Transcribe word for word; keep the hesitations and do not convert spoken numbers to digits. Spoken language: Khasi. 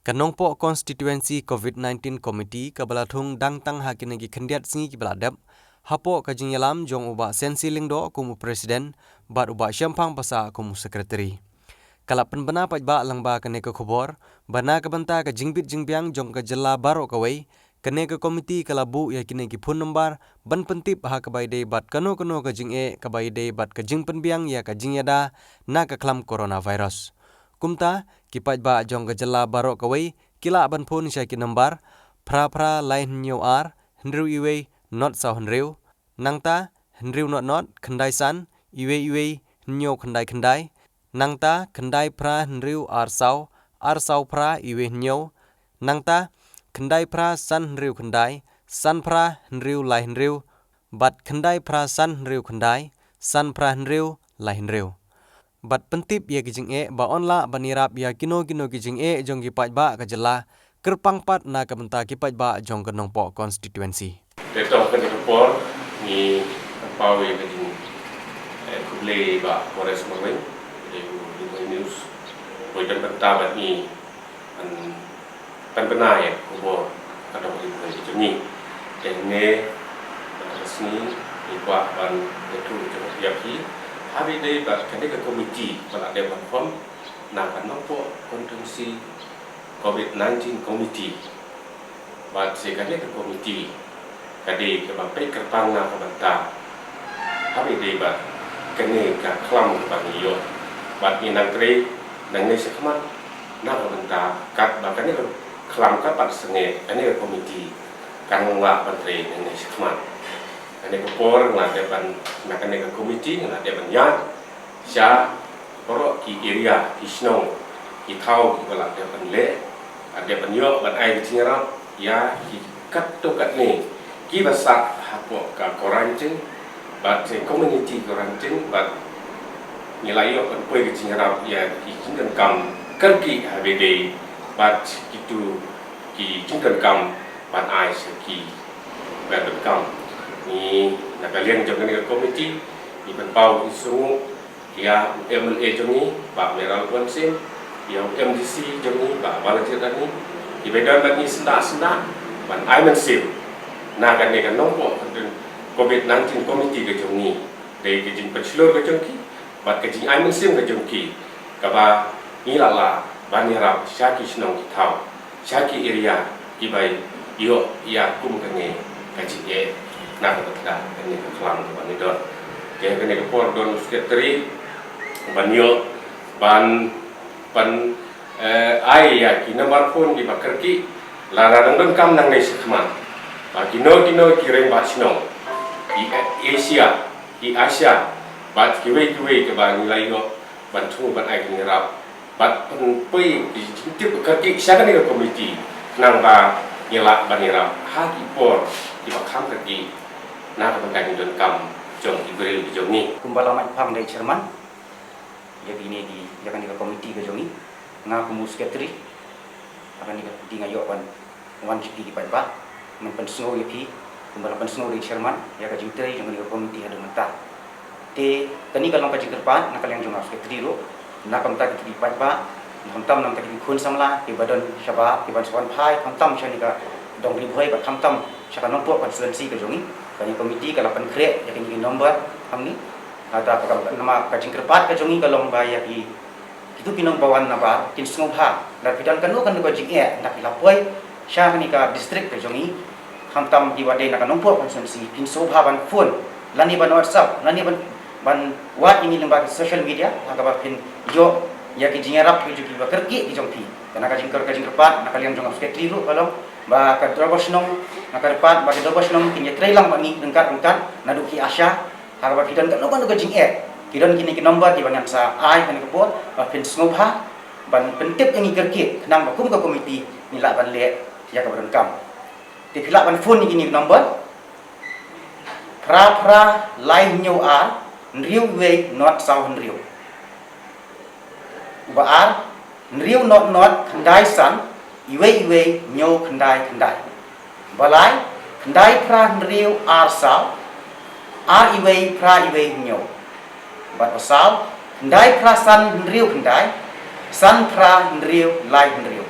Ka Nongpoh Constituency COVID nineteen Committee kaba la thung dang tang ha kine ki khyndiat sngi kiba la dep, hapoh ka jingïalam jong u Bah Sensi Lyngdoh kum u President, bad u Bah Shemphang Passah kum u Secretary. Ka la pynbna paidbah lyngba kane ka khubor ba na ka bynta ka jingbit jingbiang jong ka jylla baroh kawei, kane ka komiti ka la buh ïa kine ki phone number ban pyntip ha kaba ïadei bad kano kano ka jingeh kaba ïadei bad ka jingpynbiang ïa ka jingïada na ka khlam coronavirus. Kumta, ki paidbah jong ka jylla baroh kawei ki lah ban phone sha ki number phra phra lai hynñiew ar hynriew iwei not saw hynriew, nangta hynriew not not khyndai san iwei iwei hynñiew khyndai khyndai, nangta khyndai phra hynriew ar saw ar saw phra iwei hynñiew, nangta khyndai phra san hynriew khyndai san phra hynriew lai hynriew, bad khyndai phra san hynriew khyndai san phra hynriew lai hynriew. Bad pyntip ïa ki jingeh ba yn lah ban ïarap ïa kino kino ki jingeh jong ki paidbah ka jylla, kyrpang pat na ka bynta ki paidbah jong ka Nongpoh Constituency. Te to ka dei ka por ngi pynpaw ïa ka jing, eh, khublei Bah Forest Marwein, dei u Dubai News, boi don bynta bad ngi ban pynbna ïa ka khubor ka dong Ri Bhoi ka jong ngi. Te ne ka sngi ngi kwah ban ïathuh jong ïa phi ha kaba ïadei bad kane ka komiti ba la dep ban form na ka Nongpoh Constituency COVID nineteen Committee. Bad sa kane ka komiti ka dei kaba peit kyrpang na ka bynta ha kaba ïadei bad kane ka khlam kaba ngi ïoh. Bad ngi nang trei nangne shakhmat na ka bynta katba kane ka khlam katba sangeh kane ka komiti kan nang lah ban trei nangne shakhmat. Kane ka por nga la dep ban, na kane ka komiti nga la dep ban ïaid sha baroh ki area, ki shnong, ki thaw kiba la dep ban leh, la dep ban ïoh ban ai ka jingïarap ïa ki katto katne kiba sah hapoh ka quarantine bad ki community quarantine bad ngi la ïoh ban poi ka jingïarap ïa ki jingdonkam kyrkieh ha kaba ïadei bad kito ki jingdonkam ban ai sha ki ba donkam. Ngi na ka liang jong kane ka komiti ngi pynpaw ki sngewbha ïa u M L A jong ngi Bah Mayralborn Syiem, ïa u M D C jong ngi Bah Balajied Dani, kiba don bad ngi syndah syndah ban ai mynsiem na kane ka Nongpoh Constituency COVID nineteen Committee ka jong ngi. Dei ka jingpynshlur ka jong ki bad ka jingai mynsiem ka jong ki kaba ngi la lah ban ïarap sha ki shnong ki thaw, sha ki area kiba ïoh ïa kum kane ka jingeh na ka bynta kane ka khlam kaba ngi don. Te kane ka por don u secretary ban ïoh ban, ban, eh, ai ïa ki number phone kiba kyrkieh, lada dang donkam nangne shakhmat ba kino kino ki rangbah shnong, ki Asia, ki Asia bad kiwei kiwei kiba ngi la ïoh ban thmu ban ai ka jingïarap bad pynpoi ki jingtip kyrkieh sha kane ka komiti khnang ba ngi lah ban ïarap ha ki por kiba kham kyrkieh na ka bynta ki jingdonkam jong ki briew ki jong ngi. Kumba la map phang da i chairman ïa kine ki, ïa kane ka komiti ka jong ngi, nga kum u secretary ha kane ka komiti nga ïoh ban wan sha phi ki paidbah, ngan pynsngew ïa phi kumba la pynsngew da i chairman ïa ka jingtrei jong kane ka komiti haduh mynta. Te kane ka long ka jingkyrpad na ka liang jong nga u secretary ruh, na ka bynta kito ki paidbah, khamtam na ka bynta kito ki khun samla kiba don shabar, kiban sa wan phai khamtam sha kane ka dong Ri Bhoi bad khamtam sha ka Nongpoh constituency ka jong ngi. Kane ka komiti ka la pynkhreh ïa kine ki number hangne. Hata ka, namar ka jingkyrpad ka jong ngi ka long ba ïa ki, kito ki nongbawan nabar kin sngewbha, lada phi don kano kano ka jingeh, lada phi la poi sha kane ka district ka jong ngi, khamtam kiba dei na ka Nongpoh constituency, phin sngewbha ban phone lane ban WhatsApp lane ban, ban wad ïa ngi lyngba ki social media ha kaba phin ïoh ïa ki jingïarap ki jong kiba kyrkieh ki jong phi. Kane ka jingkyrpad, ka jingkyrpad na ka liang jong nga u secretary ruh ka long ba ka dorbar shnong, nga kyrpad ba ka dorbar shnong kin ïatrei lang bad ngi ryngkat ryngkat naduh ki Asia. Ha kaba phi don kano kano ka jingeh, phi don kine ki number kiba ngan sa ai ha kane ka por, ba phin sngewbha ban pyntip ïa ngi kyrkieh khnang ba kum ka komiti ngi lah ban leh ïa kaba donkam. Te phi lah ban phone ïa kine ki number phra phra lai hynñiew ar hynriew wei not saw hynriew. Uba ar, hynriew not not khyndai san iwei iwei hynñiew khyndai khyndai. Uba lai, khyndai phra hynriew ar saw ar iwei phra iwei hynñiew. Bad uba saw, khyndai phra san hynriew khyndai san phra hynriew lai hynriew.